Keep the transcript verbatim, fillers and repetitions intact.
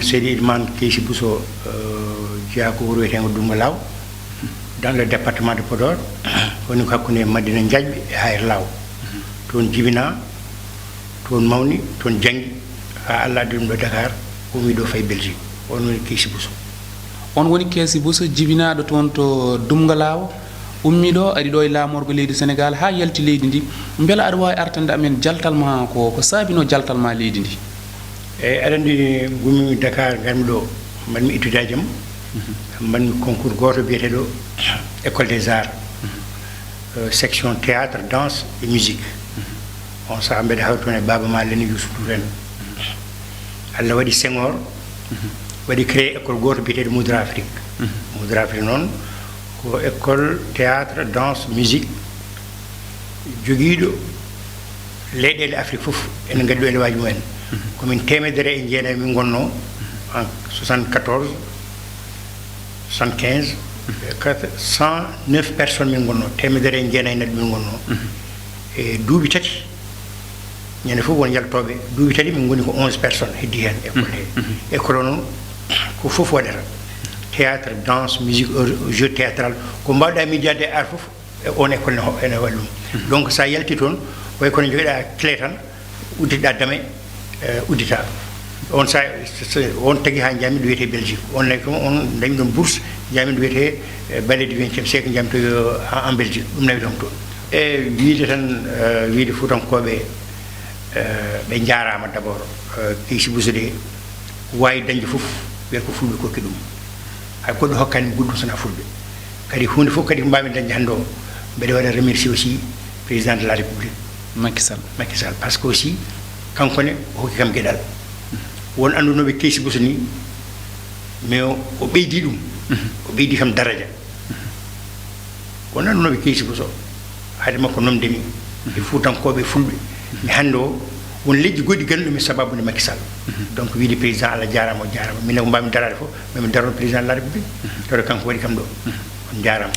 Seydi Elimane Keysi Bousso, euh, jeyaa ko wuro wiyeteengo Dumga Laaw, dans le département de Podor, woni ko hakkunde Madina Njaajɓe e Hayre Laaw. Toon jibinaa, toon mawni, toon janngi, haa Allah addi ɗum ɗo Dakar, ummi ɗo fayi Belgique. On woni Keysi Bousso. On woni Keysi Bousso, jibinaaɗo toon to Dumga Laaw, ummi ɗo, ari ɗo e laamorgo leydi Senegaal, haa yalti leydi ndi. Mbela aɗa waawi artande amen jaltal ma, ko, ko saabinoo jaltal ma leydi ndi? Eyi, aɗa anndi, ngummi Dakar, ngarmi ɗo, mbaɗmi étudiant jam, mbaɗmi concours gooto biyeteeɗo École des Arts, euh, section théâtre, danse et musique. On sahaa mbeɗa hawri toon e baaba ma Leni Youssou Ndour en. Allah waɗi Senghor, waɗi créé école gooto biyeteeɗo Mudra Afrique. Mudra Afrique noon ko école théâtre, danse, musique jogiiɗo leyɗeele Afrique fof, ene ngaddi ɗo elewaaji mumen. Ko min teemedere e jeenayi min ngonnoo en soixante-quatorze, soixante-quinze, cent neuf personnes min ngonnoo, teemedere e jeenayi neɗɗo min ngonnoo. E duuɓi tati, ñande fof won yaltooɓe, duuɓi tati min ngoni ko onze personnes heddi heen école he. École o noon ko fof waɗata, théâtre, danse, musique, euh, jeu théâtral, ko mbaawɗaa miijaade e art fof, e oon école ne ho-, ene waɗi ɗum. Donc, so a yalti toon, way kono njogiɗaa clé tan, udditɗaa dame, eh, uddita. On sa, so, on tagi haa njaami ɗo wiyetee Belgique. On nawi toon, on dañi ɗoon bourse, njaami ɗo wiyetee, eh, Ballet du vingtième siècle, njaami to, eh, en, en Belgique. Ɗum nawi toon toon. E wiyde tan, eh, wiyde Fuutankooɓe, eh, ɓe njaaraama d'abord. Eh, Keysi Bousso de, waawi dañde fof, wiyata ko Fulɓe kokki ɗum. Hay goɗɗo hokkaani mi goɗɗum so wonaa Fulɓe. Kadi huunde fof kadi ko mbaawmi dañde hannde o, mbeɗa waɗa remercier aussi président de la République, Macky Sall. Macky Sall, par ce que aussi, kanko ne, o hokki kam geɗal. Won anndunooɓe Keysi Bousso ni, mais o, o ɓeydi ɗum. O ɓeydi kam daraja. Won anndunooɓe Keysi Bousso, hade makko nomde mi, e Fuutankooɓe, Fulɓe. Mi hannde o, won leƴƴi goɗɗi ganduɗo mi sababu nde Macky Sall. Donc, wiyde président, Allah jaaraama, o jaaraama. Min ne ko mbaawmi daraade fof, mais mi darono président de la République. Tawde kanko waɗi kam ɗo. On njaaraama.